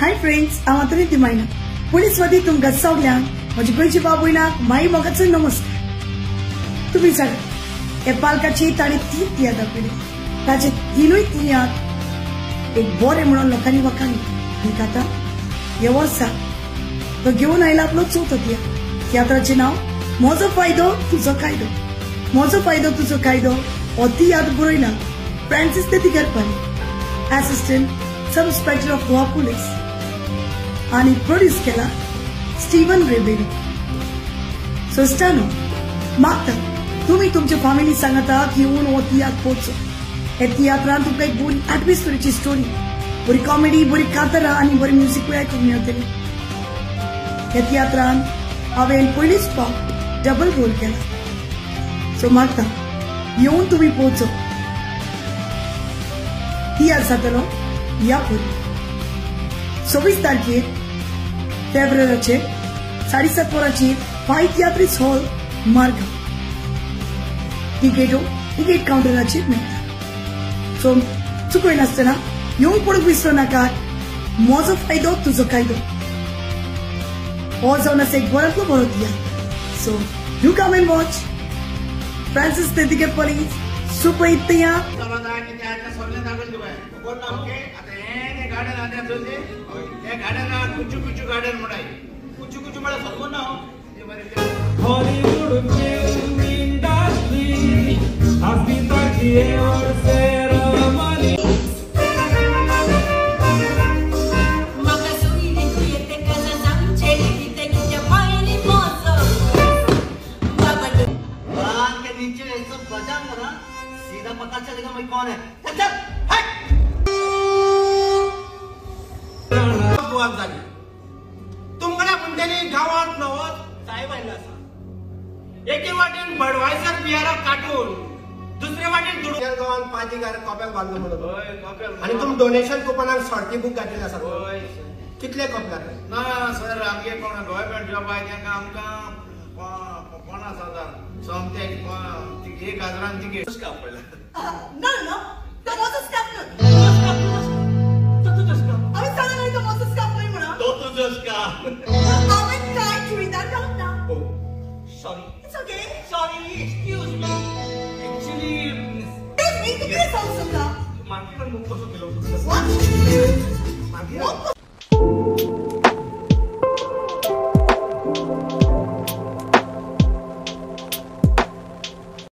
Hi friends, हांव Antony दिमायना police वती तुमकां सगल्यांक म्हजी गोंयची बाबयनाक माई मोगाचो नमस्कार. तुमी जाणा हे पालकाची ताणें तीन तियात्र दाखयले, ताचे तिनूय तियात्र एक बरें म्हणून लोकांनी वखाणले. आनी आतां हे वर्सा तो घेवन आयला आपलो चवथो तियात्र. तियात्राचें नांव म्हजो फायदो तुजो कायदो. म्हजो फायदो तुजो कायदो हो तियात्र बरयला Francis Tetigarpalli, assistant sub inspector of Goa police, आनी प्रोड्यूस केला स्टीवन रेबेलो. सोस्टानो मागता तुमी तुमच्या फॅमिली सांगता की येवन हो तियात्र पळोवचो. हे तियात्रान तुमकां एक बरी एटमॉस्फियराची स्टोरी, बरी कॉमेडी, बरी कातरां आनी बरी म्युजिकूय आयकूंक मेळटली. ह्या तियात्रान हांवें पयलीच फावट डबल रोल केला. सो मागता येवन तुमी पळोवचो. तियात्र जातलो ह्या पयलीं 26 तारखेर फेब्रुवारीचे 7:30 वरांचेर 5 तियात्रीस हॉल मार्गांव. तिकेटो तिकेट कावंटराचेर मेळटा. सो चुकयनासतना येवंक पडूंक विसरो नाकात. म्हजो फायदो तुजो कायदो हो जावन आसा एक बऱ्यांतलो बरो तियात्र. So you come and watch Francis Tetikar police super hit tiatr. Hollywood film industry Asmita की और ceremony. कान के नीचे ऐसा बजाऊंगा ना, सीधा पता चलेगा मैं कौन है. चल हट. बुवाद जाली तुमकां म्हणटली गांवांत नवोच साहेब आयिल्लो आसा. एके वाटेन बडवायसर बियाराक काटून दुसरे वाटेन दुडू गांवांत पांच कोप्याक बांदलो म्हणून आनी तुमी डोनेशन कुपनाक शॉर्टी बूक घातलेले आसा. कितले कोपल्यार ना सर, आमगे कोण गव्हर्मेंट जॉब आय तांकां आमकां 50,000 सोमते 1,000 तिकेट. ना ना, तो म्हजो स्कार्फ न्हय. हांवें सांगलें न्हय तो म्हजो स्कार्फ न्हय म्हणून. तो तुजो स्कार्फ. हांवें कांय चुडीदार घालूंक ना. Sorry. It's okay. Sorry, excuse me. Actually, Excuse me, तूं कितें सांगूंक सोदता? मार्केटान मूव कसो केलो? What? मार्केटान